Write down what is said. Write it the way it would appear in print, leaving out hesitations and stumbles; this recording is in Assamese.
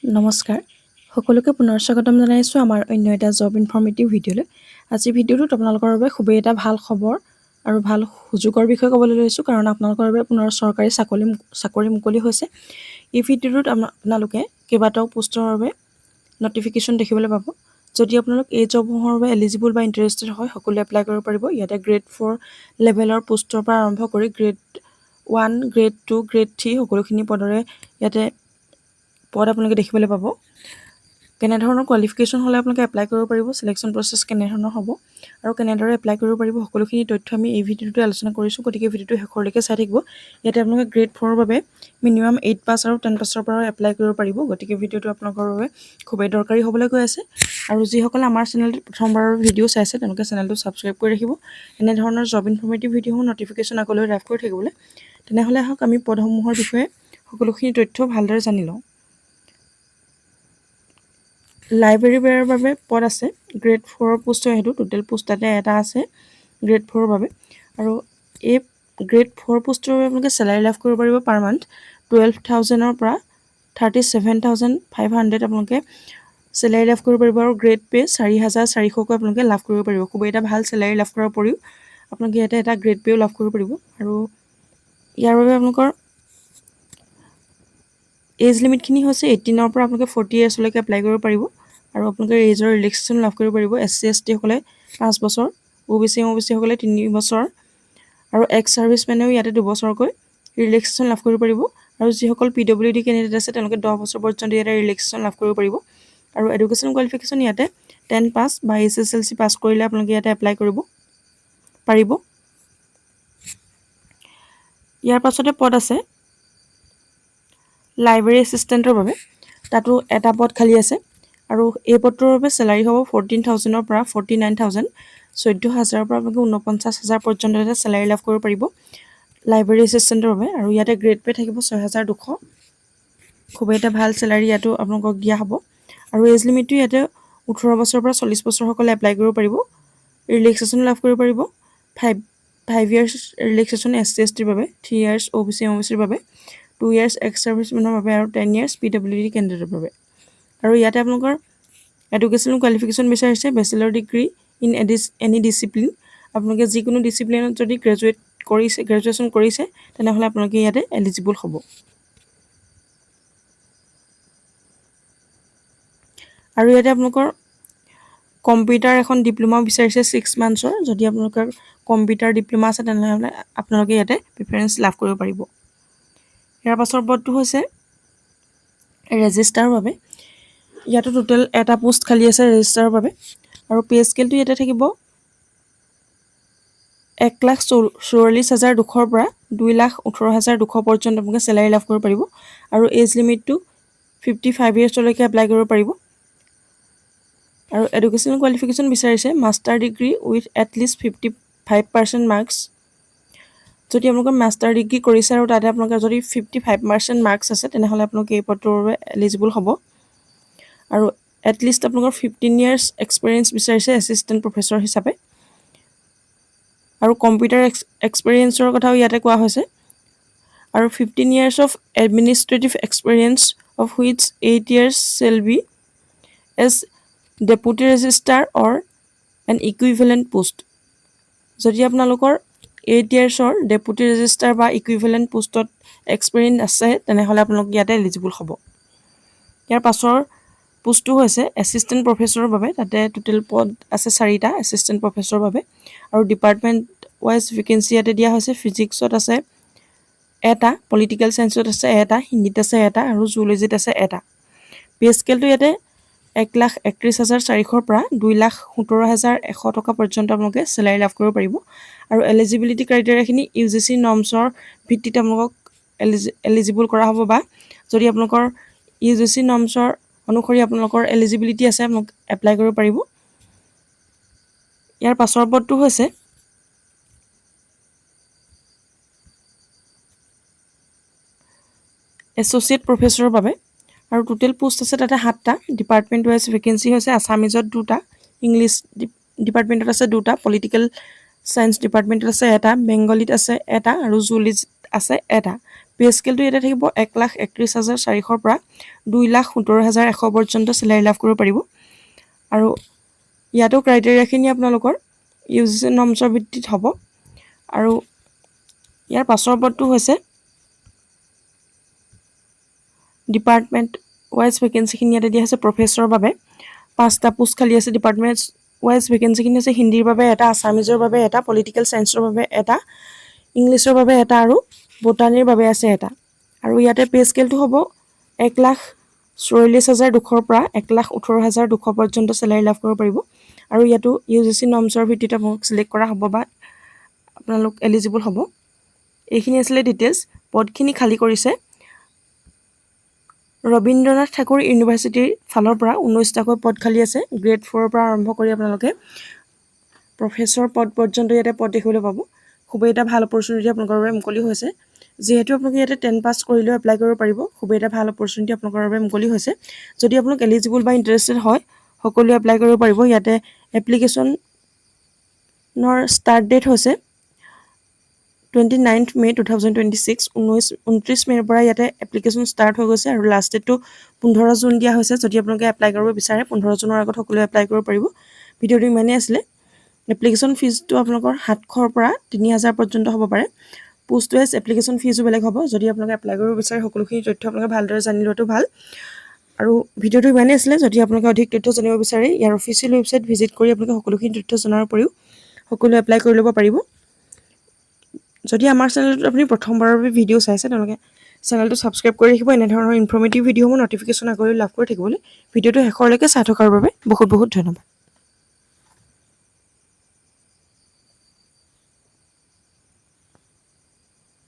নমস্কাৰ, সকলোকে পুনৰ স্বাগতম জনাইছোঁ আমাৰ অন্য এটা জব ইনফৰ্মেটিভ ভিডিঅ'লৈ। আজিৰ ভিডিঅ'টোত আপোনালোকৰ বাবে খুবেই এটা ভাল খবৰ আৰু ভাল সুযোগৰ বিষয়ে ক'বলৈ লৈছোঁ, কাৰণ আপোনালোকৰ বাবে পুনৰ চৰকাৰী চাকৰি চাকৰি মুকলি হৈছে। এই ভিডিঅ'টোত আপোনালোকে কেইবাটাও পোষ্টৰ বাবে নটিফিকেশ্যন দেখিবলৈ পাব। যদি আপোনালোক এই জবসমূহৰ বাবে এলিজিবল বা ইণ্টাৰেষ্টেড হয়, সকলোৱে এপ্লাই কৰিব পাৰিব। ইয়াতে গ্ৰেড 4 লেভেলৰ পোষ্টৰ পৰা আৰম্ভ কৰি grade 1, grade 2, grade 3 সকলোখিনি পদৰে ইয়াতে পদ আপোনালোকে দেখিবলৈ পাব। কেনেধৰণৰ কোৱালিফিকেশ্যন হ'লে আপোনালোকে এপ্লাই কৰিব পাৰিব, চিলেকশ্যন প্ৰচেছ কেনেধৰণৰ হ'ব আৰু কেনেদৰে এপ্লাই কৰিব পাৰিব, সকলোখিনি তথ্য আমি এই ভিডিঅ'টোতে আলোচনা কৰিছোঁ। গতিকে ভিডিঅ'টো শেষলৈকে চাই থাকিব। ইয়াতে আপোনালোকে গ্ৰেড 4ৰ বাবে মিনিমাম 8 পাছ আৰু 10 পাছৰ পৰাও এপ্লাই কৰিব পাৰিব। গতিকে ভিডিঅ'টো আপোনালোকৰ বাবে খুবেই দৰকাৰী হ'বলৈ গৈ আছে। আৰু যিসকলে আমাৰ চেনেলটোত প্ৰথমবাৰৰ ভিডিঅ' চাইছে, তেওঁলোকে চেনেলটো ছাবস্ক্ৰাইব কৰি ৰাখিব এনেধৰণৰ জব ইনফৰ্মেটিভ ভিডিঅ'সমূহ নটিফিকেশ্যন আগলৈ লাভ কৰি থাকিবলৈ। তেনেহ'লে আহক, আমি পদসমূহৰ বিষয়ে সকলোখিনি তথ্য ভালদৰে জানি লওঁ। লাইব্ৰেৰী বেয়াৰৰ বাবে পদ আছে। গ্ৰেড 4ৰ পোষ্ট হয় সেইটো। টোটেল পোষ্ট তাতে এটা আছে গ্ৰেড 4ৰ বাবে। আৰু এই গ্ৰেড 4 পোষ্টৰ বাবে আপোনালোকে চেলাৰী লাভ কৰিব পাৰিব পাৰ মান্থ 12,000ৰ পৰা 37,500 আপোনালোকে চেলাৰী লাভ কৰিব পাৰিব। আৰু গ্ৰেড পে' 4400কৈ আপোনালোকে লাভ কৰিব পাৰিব। খুবেই এটা ভাল চেলাৰী লাভ কৰাৰ উপৰিও আপোনালোকে ইয়াতে এটা গ্ৰেড পে'ও লাভ কৰিব পাৰিব। আৰু ইয়াৰ বাবে আপোনালোকৰ এজ লিমিটখিনি হৈছে 18ৰ পৰা আপোনালোকে 40 ইয়েৰ্ছলৈকে এপ্লাই কৰিব পাৰিব। আৰু আপোনালোকে এজৰ ৰিলেক্সেশ্যন লাভ কৰিব পাৰিব। এছ চি, এছ টিসকলে 5 বছৰ, অ' বি চি, এম অ' বি চিসকলে 3 বছৰ আৰু এক্স ছাৰ্ভিচমেনেও ইয়াতে 2 বছৰকৈ ৰিলেক্সেশ্যন লাভ কৰিব পাৰিব। আৰু যিসকল পিডব্লিউ ডি কেণ্ডিডেট আছে, তেওঁলোকে 10 বছৰ পৰ্যন্ত ইয়াতে ৰিলেক্সেশ্যন লাভ কৰিব পাৰিব। আৰু এডুকেশ্যন কোৱালিফিকেশ্যন ইয়াতে 10 পাছ বা এইচএছএলচি পাছ কৰিলে আপোনালোকে ইয়াতে এপ্লাই কৰিব পাৰিব। ইয়াৰ পাছতে পদ আছে লাইব্ৰেৰী এছিষ্টেণ্টৰ বাবে। তাতো এটা পদ খালী আছে। আৰু এই পদটোৰ বাবে চেলাৰী হ'ব 14,000ৰ পৰা 49,000। 14,000ৰ পৰা আপোনালোকে 49,000 পৰ্যন্ত এটা চেলাৰী লাভ কৰিব পাৰিব লাইব্ৰেৰী এছিষ্টেণ্টৰ বাবে। আৰু ইয়াতে গ্ৰেড পে' থাকিব 6200। খুবেই এটা ভাল চেলাৰী ইয়াতো আপোনালোকক দিয়া হ'ব। আৰু এজ লিমিটটো ইয়াতে 18 বছৰৰ পৰা 40 বছৰসকলে এপ্লাই কৰিব পাৰিব। ৰিলেক্সেশ্যন লাভ কৰিব পাৰিব 5 years relaxation S C, S টিৰ বাবে, 3 ইয়াৰ্ছ অ' বি চি, এম অ' বি চিৰ বাবে, 2 ইয়াৰ্ছ এক্স ছাৰ্ভিচমেনৰ বাবে আৰু 10 ইয়াৰ্ছ পিডব্লিউ ডি কেণ্ডিডেটৰ বাবে। আৰু ইয়াতে আপোনালোকৰ এডুকেশ্যনেল কোৱালিফিকেশ্যন বিচাৰিছে bachelor degree in any discipline। আপোনালোকে যিকোনো ডিচিপ্লিনত যদি গ্ৰেজুৱেট কৰিছে, গ্ৰেজুৱেশ্যন কৰিছে, তেনেহ'লে আপোনালোকে ইয়াতে এলিজিবল হ'ব। আৰু ইয়াতে আপোনালোকৰ কম্পিউটাৰ এখন ডিপ্ল'মা বিচাৰিছে 6 মান্থছৰ। যদি আপোনালোকৰ কম্পিউটাৰ ডিপ্ল'মা আছে, তেনেহ'লে আপোনালোকে ইয়াতে প্ৰিফাৰেঞ্চ লাভ কৰিব পাৰিব। ইয়াৰ পাছৰ পদটো হৈছে ৰেজিষ্টাৰৰ বাবে। ইয়াতো টোটেল এটা পোষ্ট খালী আছে ৰেজিষ্টাৰৰ বাবে। আৰু পে' স্কেলটো ইয়াতে থাকিব 1,44,200ৰ পৰা 2,18,200 পৰ্যন্ত আপোনালোকে চেলাৰী লাভ কৰিব পাৰিব। আৰু এজ লিমিটটো 55 ইয়েৰ্ছলৈকে এপ্লাই কৰিব পাৰিব। আৰু এডুকেশ্যনেল কোৱালিফিকেশ্যন বিচাৰিছে master degree with at least 55% marks। যদি আপোনালোকে মাষ্টাৰ ডিগ্ৰী কৰিছে আৰু তাতে আপোনালোকে যদি 55% মাৰ্কছ আছে, তেনেহ'লে আপোনালোকে এই পদটোৰ বাবে এলিজিবল হ'ব। আৰু এটলিষ্ট আপোনালোকৰ 15 ইয়াৰ্ছ এক্সপিৰিয়েঞ্চ বিচাৰিছে এছিষ্টেণ্ট প্ৰফেচৰ হিচাপে। আৰু কম্পিউটাৰ এক্সপিৰিয়েঞ্চৰ কথাও ইয়াতে কোৱা হৈছে। আৰু 15 years of administrative experience, of which 8 years shall be as deputy registrar or an equivalent post। যদি আপোনালোকৰ 8 ইয়াৰ্ছৰ ডেপুটি ৰেজিষ্টাৰ বা ইকুইভেলেণ্ট পোষ্টত এক্সপিৰিয়েঞ্চ আছে, তেনেহ'লে আপোনালোক ইয়াতে এলিজিবল হ'ব। ইয়াৰ পাছৰ পোষ্টটো হৈছে এছিষ্টেণ্ট প্ৰফেচৰৰ বাবে। তাতে টোটেল পদ আছে চাৰিটা এছিষ্টেণ্ট প্ৰফেচৰৰ বাবে। আৰু ডিপাৰ্টমেণ্ট ৱাইজ ভেকেঞ্চি ইয়াতে দিয়া হৈছে। ফিজিক্সত আছে এটা, পলিটিকেল ছায়েন্সত আছে এটা, হিন্দীত আছে এটা আৰু জুলজিত আছে এটা। পে স্কেলটো ইয়াতে 1,31,400ৰ পৰা 2,17,100 টকা পৰ্যন্ত আপোনালোকে চেলাৰী লাভ কৰিব পাৰিব। আৰু এলিজিবিলিটি ক্ৰাইটেৰিয়াখিনি ইউজিচি নৰ্মছৰ ভিত্তিত আপোনালোকক এলিজিবল কৰা হ'ব বা যদি আপোনালোকৰ ইউজিচি নৰ্মছৰ অনুসৰি আপোনালোকৰ এলিজিবিলিটি আছে, আপোনালোক এপ্লাই কৰিব পাৰিব। ইয়াৰ পাছৰ পদটো হৈছে এছ'চিয়েট প্ৰফেচৰৰ বাবে। আৰু টোটেল পোষ্ট আছে তাতে সাতটা। ডিপাৰ্টমেণ্ট ৱাইজ ভেকেঞ্চি হৈছে আছামিজত দুটা, ইংলিছ ডিপাৰ্টমেণ্টত আছে দুটা, পলিটিকেল ছায়েন্স ডিপাৰ্টমেণ্টত আছে এটা, বেংগলীত আছে এটা আৰু জুলজিত আছে এটা। পে স্কেলটো ইয়াতে থাকিব 1,31,400ৰ পৰা 2,17,100 পৰ্যন্ত চেলাৰী লাভ কৰিব পাৰিব। আৰু ইয়াতো ক্ৰাইটেৰিয়াখিনি আপোনালোকৰ ইউজিচি নৰ্মছৰ ভিত্তিত হ'ব। আৰু ইয়াৰ পাছৰ পদটো হৈছে ডিপাৰ্টমেণ্ট ৱাইজ ভেকেঞ্চিখিনি ইয়াতে দিয়া হৈছে। প্ৰফেচৰৰ বাবে পাঁচটা পোষ্ট খালী আছে। ডিপাৰ্টমেণ্ট ৱাইজ ভেকেঞ্চিখিনি হৈছে হিন্দীৰ বাবে এটা, আছামিজৰ বাবে এটা, পলিটিকেল ছায়েন্সৰ বাবে এটা, ইংলিছৰ বাবে এটা আৰু বটানীৰ বাবে আছে এটা। আৰু ইয়াতে পে স্কেলটো হ'ব 1,44,200ৰ পৰা 1,18,200 পৰ্যন্ত চেলাৰী লাভ কৰিব পাৰিব। আৰু ইয়াতো ইউজিচি নৰ্মছৰ ভিত্তিত আপোনালোক চিলেক্ট কৰা হ'ব বা আপোনালোক এলিজিবল হ'ব। এইখিনি আছিলে ডিটেইলছ। পদখিনি খালী কৰিছে ৰবীন্দ্ৰনাথ ঠাকুৰ ইউনিভাৰ্চিটিৰ ফালৰ পৰা 19টাকৈ পদ খালী আছে। গ্ৰেড 4ৰ পৰা আৰম্ভ কৰি আপোনালোকে প্ৰফেচৰ পদ পৰ্যন্ত ইয়াতে পদ দেখিবলৈ পাব। খুবেই এটা ভাল অপৰচুনিটি আপোনালোকৰ বাবে মুকলি হৈছে। যিহেতু আপোনালোকে ইয়াতে 10 পাছ কৰিলেও এপ্লাই কৰিব পাৰিব, খুবেই এটা ভাল অপৰচুনিটি আপোনালোকৰ বাবে মুকলি হৈছে। যদি আপোনালোক এলিজিবল বা ইণ্টাৰেষ্টেড হয়, সকলোৱে এপ্লাই কৰিব পাৰিব। ইয়াতে এপ্লিকেশ্যনৰ ষ্টাৰ্ট ডেট হৈছে 29 May 2026। 29 মে'ৰ পৰা ইয়াতে এপ্লিকেশ্যন ষ্টাৰ্ট হৈ গৈছে আৰু লাষ্ট ডেটটো 15 জুন দিয়া হৈছে। যদি আপোনালোকে এপ্লাই কৰিব বিচাৰে, 15 জুনৰ আগত সকলোৱে এপ্লাই কৰিব পাৰিব। ভিডিঅ'টো ইমানেই আছিলে। এপ্লিকেশ্যন ফিজটো আপোনালোকৰ 700ৰ পৰা 3000 পৰ্যন্ত হ'ব পাৰে। পোষ্ট ৱাইজ এপ্লিকেশ্যন ফিজো বেলেগ হ'ব। যদি আপোনালোকে এপ্লাই কৰিব বিচাৰে, সকলোখিনি তথ্য আপোনালোকে ভালদৰে জানি লোৱাটো ভাল। আৰু ভিডিঅ'টো ইমানেই আছিলে। যদি আপোনালোকে অধিক তথ্য জানিব বিচাৰে, ইয়াৰ অফিচিয়েল ৱেবছাইট ভিজিট কৰি আপোনালোকে সকলোখিনি তথ্য জনাৰ উপৰিও সকলোৱে এপ্লাই কৰি ল'ব পাৰিব। যদি আমাৰ চেনেলটোত আপুনি প্ৰথমবাৰৰ বাবে ভিডিঅ' চাইছে, তেওঁলোকে চেনেলটো ছাবস্ক্ৰাইব কৰি ৰাখিব এনেধৰণৰ ইনফৰ্মেটিভ ভিডিঅ'সমূহ ন'টিফিকেশ্যন আগলৈ লাভ কৰি থাকিবলৈ। ভিডিঅ'টো শেষৰলৈকে চাই থকাৰ বাবে বহুত বহুত ধন্যবাদ।